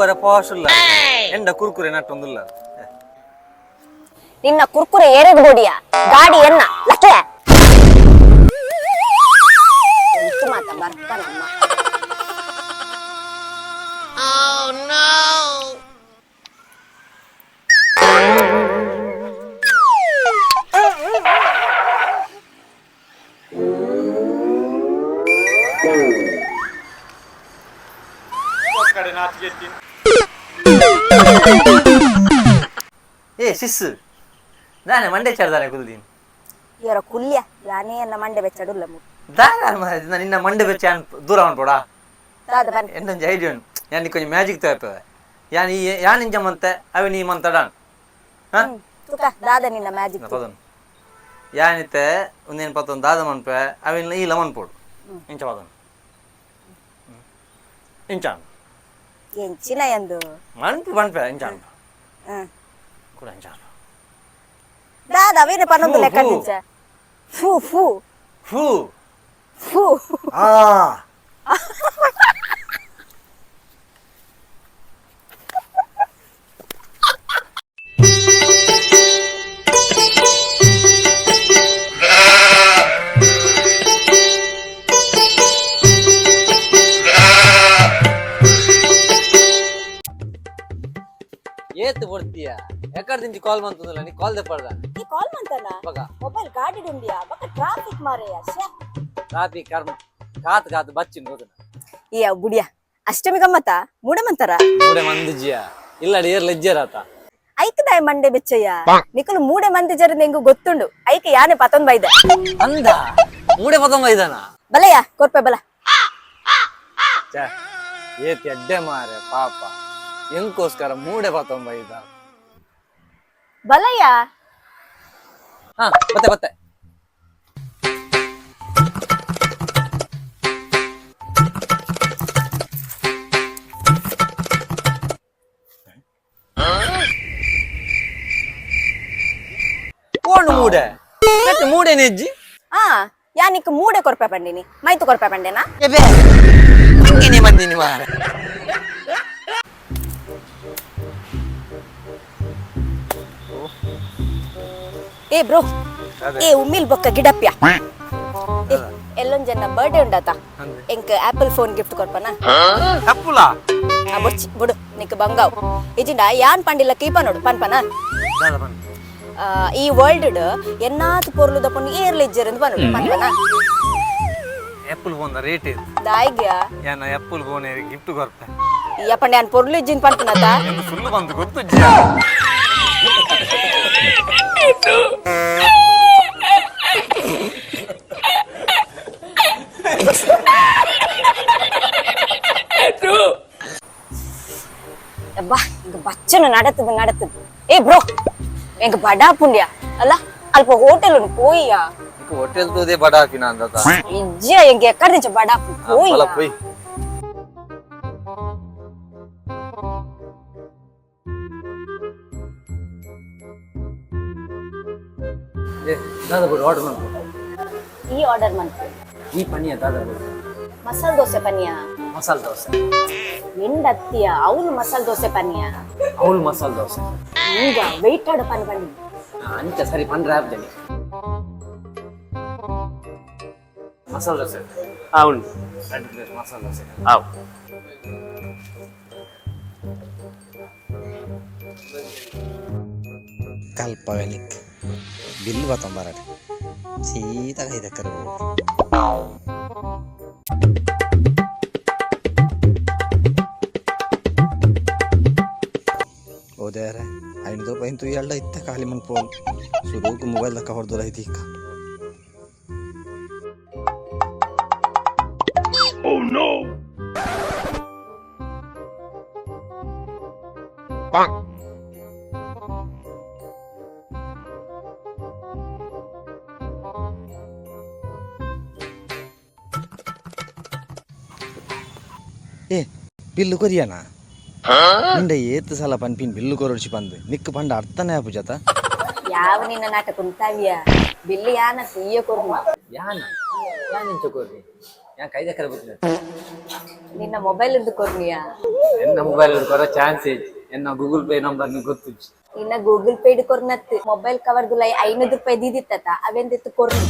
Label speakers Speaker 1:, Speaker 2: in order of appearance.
Speaker 1: ತೂವರ ಪಾಶುಲ್ಲ ಎಂಡ ಕುರ್ಕುರೆ ನಟ್ಟೊಂದುಲ್ಲ
Speaker 2: ನಿನ್ನ ಕುರ್ಕುರೆ ಏರೆಗ್ ಬೋಡಿಯ ಗಾಡಿ ಎನ್ನ ಲಕ್ಕೆ ಮಾತ ಬರ್ತಾನಮ್ಮ.
Speaker 1: ಏ ಶಿಸ್ಸು ದಾನೆ ಮಂಡೆ ಚಾಡ್ದಾನೆ ಕುಲ್ದೀನ್.
Speaker 2: ಇವರ ಕುಲ್ಯ ಯಾನೇ ಎನ್ನ ಮಂಡೆ ಬೆಚ್ಚಡುಲ್ಲ ಮು.
Speaker 1: ದಾನ ನಿನ್ನ ಮಂಡೆ ಬೆಚ್ಚ ದೂರ ಅನ್ಬೋಡಾ.
Speaker 2: ದಾದ ಬನ್ನಿ.
Speaker 1: ಎಂಟೊಂಜಿ ಐಡಿಯಾ ಉಂಡು, ಯಾನ್ ಕೊಂಚ ಮ್ಯಾಜಿಕ್ ತೇಪವೆ ಯಾನ್ ಈ ಯಾನ್ ಇಂಚ ಮಂತೆ ಅವೆ ನೀ ಮಂತಡಾನ್ ಹಾ.
Speaker 2: ತುಕ ದಾದ ನಿನ್ನ ಮ್ಯಾಜಿಕ್?
Speaker 1: ಪದನ್ ಯಾನಿತ್ತೆ ಒಂದೇನು ಪತ್ತೊಂದು ದಾದ ಮನ್ಪೆ ಅವಿನ ಈ ಲಮನ್ ಪೋಡು ಇಂಚ ಪದನ್ ಇಂಚ.
Speaker 2: ಎಂಚಿನ ಎಂದು?
Speaker 1: ಮನ್ಪು ಮನ್ಪೆ ಇಂಚ ಅನ್ಪ. ಕೂಡ ಇಂಚ ಅನ್ಪ.
Speaker 2: ದಾದ ಅವೇನೆ ಪನ್ನೊಂದು
Speaker 1: ಫೂ,
Speaker 2: ಲೆಕ್ಕ.
Speaker 1: ಫೂ.
Speaker 2: ನಿಂಚ ಫೂ ಫೂ.
Speaker 1: ಫೂ.
Speaker 2: ಫೂ.
Speaker 1: ಆ. ಏತ್ ಕೊಡ್ತೀಯ ಎಕ್ಕಡ ದಿಂಚಿ ಕಾಲ್ ಮಂತಂದಿಲ್ಲ ನೀ ಕಾಲ್ ದೆಪ್ಪಡ್ದ.
Speaker 2: ಈ ಕಾಲ್ ಮಂತನ.
Speaker 1: ಬಗ.
Speaker 2: ಮೊಬೈಲ್ ಗಾಡಿ ಉಂಡಿಯಾ ಬಕ ಟ್ರಾಫಿಕ್ ಮಾರೆಯ ಶ್ಯೆ.
Speaker 1: ಟ್ರಾಫಿಕ್ ಕರ್ಮ ಕಾತ್ ಕಾತ್ ಬಚ್ಚಿನ ಗೊತ್ತನ.
Speaker 2: ಈ ಅವ್ ಬುಡಿಯ ಅಷ್ಟಮಿ ಗಮ್ಮತ್ತ ಮೂಡೆ ಮಂತರ.
Speaker 1: ಮೂಡೆ ಮಂದಿಜಿಯ ಇಲ್ಲ ಏರ್ ಲಜ್ಜರಾತ.
Speaker 2: ಐಕ್ ದಾಯ ಮಂಡೆ ಬೆಚ್ಚಯ್ಯ ನಿಕಲು ಮೂಡೆ ಮಂದಿ ಜರ ನಿಂಗು ಗೊತ್ತುಂಡು ಐಕ್ ಯಾನೆ ಪತೊಂದ್ ಬೈದ.
Speaker 1: ಅಂದ ಮೂಡೆ ಪತಂಗ ಇದಾನ.
Speaker 2: ಬಲಯ್ಯ ಕೊರ್ಪೆ ಬಲ.
Speaker 1: ಛೆ, ಏತ್ ಎಡ್ಡೆ ಮಾರೆ ಪಾಪ ಎಂಕೋಸ್ಕರ ಮೂಡೆ ಪತಂಬ ಇದ್ದ.
Speaker 2: ಬಲಯ್ಯ.
Speaker 1: ಹಾ ಬತ್ತೆ ಬತ್ತೆ. ಕೋಣು ಮೂಡೆ ಮತ್ತೆ ಮೂಡೆ ನೆಜ್ಜಿ.
Speaker 2: ಆ ಯಾನಿಕ್ ಮೂಡೆ ಕೊರ್ಪೆ ಪಂಡಿನಿ ಮೈತು ಕೊರ್ಪೆ ಪಂಡೆನಾ?
Speaker 1: ಎಬೆ ಹಂಗೇನೆ ಬಂದಿನಿ ಮಾರೆ.
Speaker 2: ಏ ಬ್ರೋ ಏ ಉಮ್ಮಿಲ್ ಬೊಕ್ಕ ಗಿಡಪ್ಯ ಏ ಎಲ್ಲೊಂದ್ ಜನ ಬರ್ಡೇ ಉಂಡಾತ ಎಂಕ್ ಆಪಲ್ ಫೋನ್ ಗಿಫ್ಟ್ ಕೊರ್ಪನ?
Speaker 1: ತಪ್ಪುಲ.
Speaker 2: ಆ ಬೊಡ್ಚಿ ಬುಡು ನಿಕ್ ಬಂಗಾವ್ ಇಜಿಂಡ ಯಾನ್ ಪಂಡಿಲ್ಲ ಕೀಪ ನೋಡು ಪನ್ಪನ. ಆ, ಈ ವರ್ಲ್ಡ್ ಎನ್ನಾತ್ ಪೊರ್ಲುದ ಪೊಣ್ಣು ಏರ್ಲ ಇಜ್ಜೆರಂದು ಪನೋಡು ಪನ್ಪನ.
Speaker 1: ಆಪಲ್ ಫೋನ್ ರೇಟ್ ಇದು.
Speaker 2: ದಾಯ್ಗ್ಯಾ?
Speaker 1: ಯಾನ ಆಪಲ್ ಫೋನ್ ಗಿಫ್ಟ್ ಕೊರ್ಪೆ.
Speaker 2: ಈ ಪಂಡೆ ಯಾನ್ ಪೊರ್ಲು ಇಜ್ಜಿನ್ ಪನ್ಪನತ.
Speaker 1: ಎಂದು ಸುಳ್ಳು ಬಂತು ಗೊತ್ತು.
Speaker 2: ಅಬ್ಬಾ ಇಂಗ ಬಚ್ಚನ ನಡತದ ನಡತದ ಏ ಬ್ರೋ ಎಂಗ ಬಡಾ ಪುಂಡ್ಯ ಅಲ್ಲ ಅಲ್ಪ ಹೋಟೆಲ್ ಪೋಯಿಯಾ.
Speaker 1: ಹೋಟೆಲ್ ತೋದೆ ಬಡ ಹಾಕಿನ ಅಂದತ.
Speaker 2: ಇಜ್ಜಿಯ ಎಂಗ ಎಕ್ಕಡ ಬಡಾ ಪೋಯಿಯಾ.
Speaker 1: ಪೋಯ್. ಏ ದಾದಾ ಬಿಡು ಆರ್ಡರ್ ಮಾಡ್ಕೊ.
Speaker 2: ಈ ಆರ್ಡರ್ ಮಂತ್.
Speaker 1: ಈ ಪನಿಯ ದಾದಾ ಬಿಡು.
Speaker 2: ಮಸಾಲ ದೋಸೆ ಪನಿಯ.
Speaker 1: ಮಸಾಲ ದೋಸೆ.
Speaker 2: ನಿಂಡತ್ತಿಯ ಅವನು ಮಸಾಲ ದೋಸೆ ಪನಿಯ.
Speaker 1: ಅವಳು ಮಸಾಲ ದೋಸೆ.
Speaker 2: ಈಗ ವೆಯ್ಟ್ ಆಡ ಪನ್ ಪನ್ನಿ.
Speaker 1: ಅಂಚ ಸರಿ ಪಂಡ್ರೆ ಆಪ್ದೇನೆ ಮಸಾಲ ದೋಸೆ.
Speaker 3: ಆ ಉಂಟು.
Speaker 1: ಎರಡು ಪ್ಲೇಟ್ ಮಸಾಲ ದೋಸೆ.
Speaker 3: ಆವು.
Speaker 4: ಕಲ್ಪವೆನಿಕ್ ಬಿಲ್ ಬತ್ತೊಂಬರಡೆ ಸೀದಾ ಕೈ ದಕ್ಕರು. ಓದೇರೆ 500 ರೂಪಾಯಿ ಇಂತು ಎಳ್ಳ ಇತ್ತ ಖಾಲಿ ಮನ್ಪೋಲ್ ಸುರೂಕು ಮೊಬೈಲ್ ದಕ್ಕ ಹೊಡೆದು ಐತಿ ಈಗ. ಏ ಬಿಲ್ಲು ಕೊರಿಯನಾ ನಿಂಡ ಏತ್ ಸಲ ಪನ್ಪಿನ್ ಬಿಲ್ಲು ಕೊರೊಡ್ಚಿ ಪಂದು ನಿಕ್ಕು ಪಂಡ ಅರ್ಥನೇ ಆಪುಜತ.
Speaker 2: ಯಾವ ನಿನ್ನ ನಾಟಕ ಉಂಟಾವಿಯ ಬಿಲ್ಲಿ ಯಾನ ಸೀಯ ಕೊರ್ಮ.
Speaker 1: ಯಾನ ಯಾನ್ ಇಂಚ ಕೊರ್ರಿ ಯಾನ್ ಕೈ ದಕ್ಕರೆ ಗೊತ್ತಿಲ್ಲ.
Speaker 2: ನಿನ್ನ ಮೊಬೈಲ್ ಎಂದು ಕೊರ್ನಿಯಾ?
Speaker 1: ಎನ್ನ ಮೊಬೈಲ್ ಕೊರ ಚಾನ್ಸ್ ಇಜ್ಜಿ, ಎನ್ನ ಗೂಗಲ್ ಪೇ ನಂಬರ್ ನಿಂಗೆ ಗೊತ್ತಿಜ್ಜಿ.
Speaker 2: ಇನ್ನ ಗೂಗಲ್ ಪೇ ಕೊರ್ನತ್, ಮೊಬೈಲ್ ಕವರ್ ದುಲೈ 500 ರೂಪಾಯಿ ದೀದಿತ್ತ, ಅವೆಂದಿತ್ತು ಕೊರ್ನಿ.